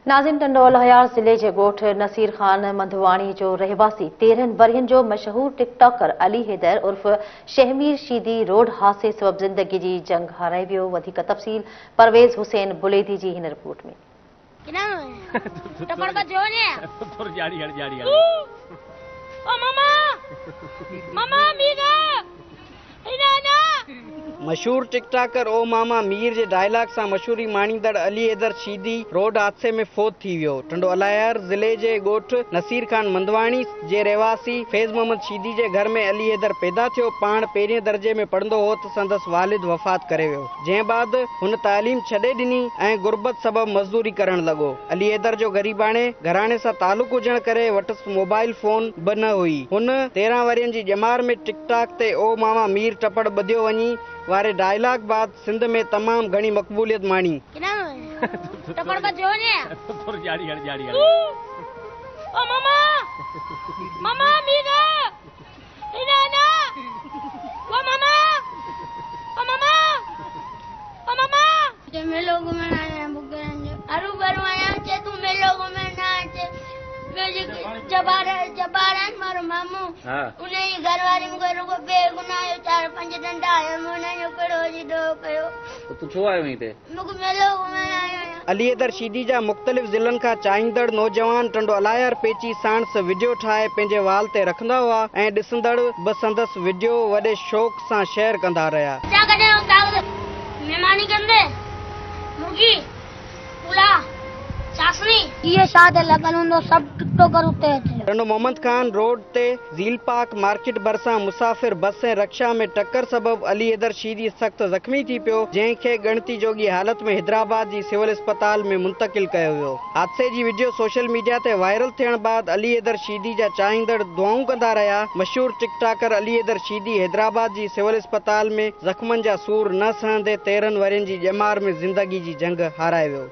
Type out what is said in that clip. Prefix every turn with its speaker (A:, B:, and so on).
A: ناظرين ٽنڊو الهيار ضلعي جي ڳوٺ نصير خان منڌواڻي جو رهواسي 13 ورهين جو مشهور ٽڪ ٽاڪر علي حيدر عرف شهمير شيدي روڊ حادثي سبب زندگي جي جنگ هارائي ويو وڌيڪ تفصيل پرويز حسين بليدي جي هن رپورٽ ۾.
B: مشهور ٽڪ ٽاڪر او ماما مير جي ڊائلاگ سان مشهوري ماڻيندڙ علي حيدر شيدي روڊ حادثي ۾ فوت ٿي ويو. ٽنڊو الهيار ضلعي جي ڳوٺ نصير خان مندواڻي جي رهواسي فيض محمد شيدي جي گهر ۾ علي حيدر پيدا ٿيو. پاڻ پهرين درجي ۾ پڙهندو هو ته سندس والد وفات ڪري ويو. جنهن بعد هن تعليم ڇڏي ڏني ۽ غربت سبب مزدوري ڪرڻ لڳو. علي حيدر جو غريباڻي گهراڻي سان تعلق هجڻ ڪري وٽس موبائل فون به نه هئي. هن 13 ورهين جي ڄمار ۾ ٽڪ ٽاڪ تي او ماما مير ٽپڙ ٻڌيو وڃي واري ڊائلاگ بعد سنڌ ۾ تمام گهڻي مقبوليت ماڻي.
C: انهيء جي گهر واري مون کي رڳو بي گناهه جو چار پنج ڏنڊا هنيا، مون انهن جو ڪهڙو وڃي ڏوهه ڪيو.
D: ته تون ڇو آيو آهين هتي؟
C: مون کي ميلو گهمائڻ آيو آهيان.
B: علي حيدر شيدي جا مختلف ضلعن کان چاهيندڙ نوجوان ٽنڊو الهيار پيچي ساڻس وڊيو ٺاهي پنهنجي وال تي رکندا هئا ۽ ڏسندڙ به سندس وڊيو وڏي شوق سان شيئر ڪندا رهيا.
C: اچان ڪڏهن اوطاق تي مهماني ڪندي مرغي. پلاء، چاشني. اهو ڇا تي لڳل هوندو سڀ ٽڪ ٽوڪر اتي اچي.
B: ٽنڊو محمد خان روڊ تي زيل پارڪ مارڪيٽ ڀرسان مسافر بس ۽ رڪشا ۾ ٽڪر سبب علي حيدر شيدي سخت زخمي ٿي پيو، جنهن کي ڳڻتي جوڳي حالت ۾ حيدرآباد جي سول اسپتال ۾ منتقل ڪيو ويو. حادثي جي وڊيو سوشل ميڊيا تي وائرل ٿيڻ بعد علي حيدر شيدي جا چاهيندڙ دعائون ڪندا رهيا. مشهور ٽڪ ٽاڪر علي حيدر شيدي حيدرآباد جي سول اسپتال ۾ زخمن جا سور نه سهندي 13 ورهين جي ڄمار ۾ زندگي جي جنگ هارائي ويو.